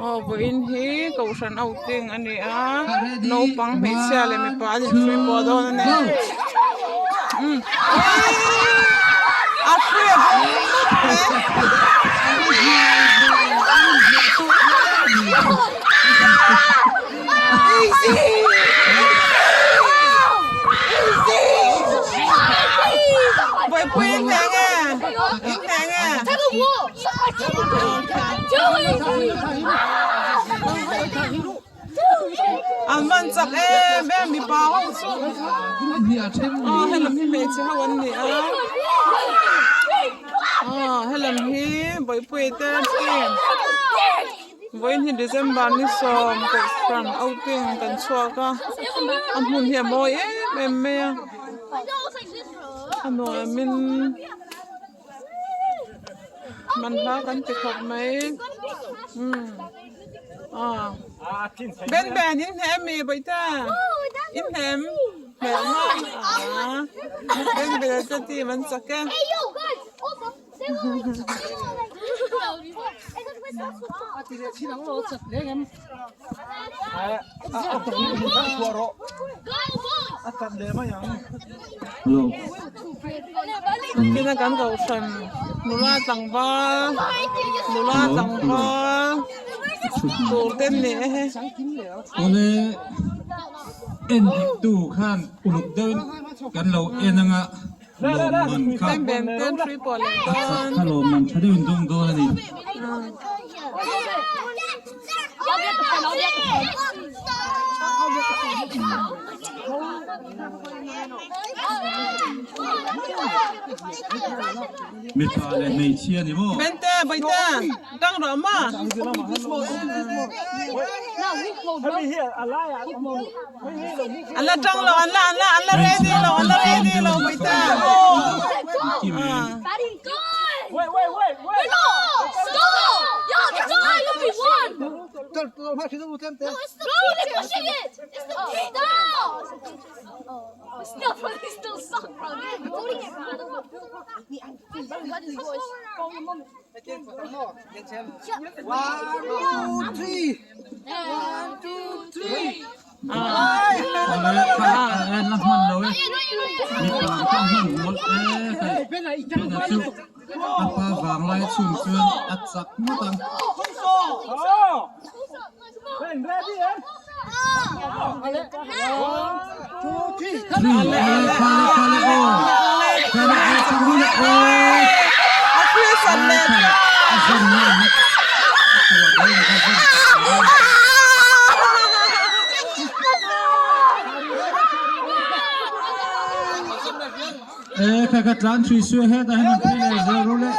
Aw vawiin hi kohhran outing a ni a naupang hmeichhia leh mipa an inhrui pawh dawn a ni umm a hrui a bawm tawp mai. Bawihpui in hneh nge in hneh nge. An van chak em em mipa ho chu aw helam hi hmeichhe ho an ni a aw helam hi bawihpui te team vawiin hi December ni sawm kohhran outing kan chhuak a a hmun hi a mawi em em mai a a nuamin. Man hla kan ti khawp mai umm aw Ben Ben in hne ami bawihte in hne em hne ang a Ben Ben a te team an chak e. Kina kan kohhran nula tlangval nula tlangval tur te an ni e he. Awle en dik tu khan uluk deuhin kan lo en anga lawmman kha a chak kha lawmman tha deuhin dawng dawn a ni. Mipa leh hmeichhia ni maw? Bente, Bawihte, tang rawh ma. An la tang lo, an la, an la, an la ready lo, an la ready lo, Bawihte. Awle kha a la hman lo e mipa kha a hman mawlh e hei bena chu a pa vanglai chhung chuan a chak ngawt ang. Three awle khale khale aw khale aw chhung aw A Christian leh ta. A zam nge ni a tuar mai ni kha zam E kha kha tlan thui suai hetah hian an phei leh zel ro le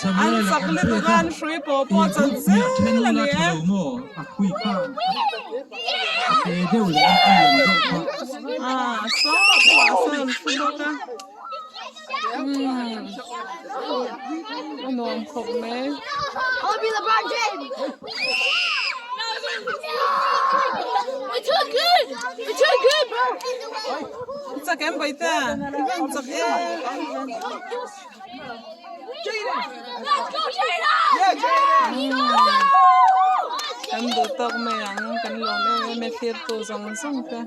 An Samuel chak an phei lutuk kha a an hrui pawh pawh in chan kut hniah then zel a ula ni tha e. lo maw a khui kha a te deuh leh a lian deuh kha. Ah saw pawh a sawn thu bawk a. Umm a nuam khawp mai. Chak em Bawihte? I van chak em? Kan duh tawk mai ang kan lawm em em e thlir tu zawng zawng te.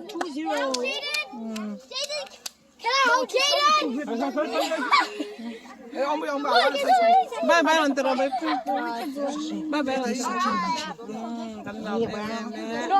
Bye bye rawn ti rawh bye bye rawn ti rawh. Kan lawm em em e.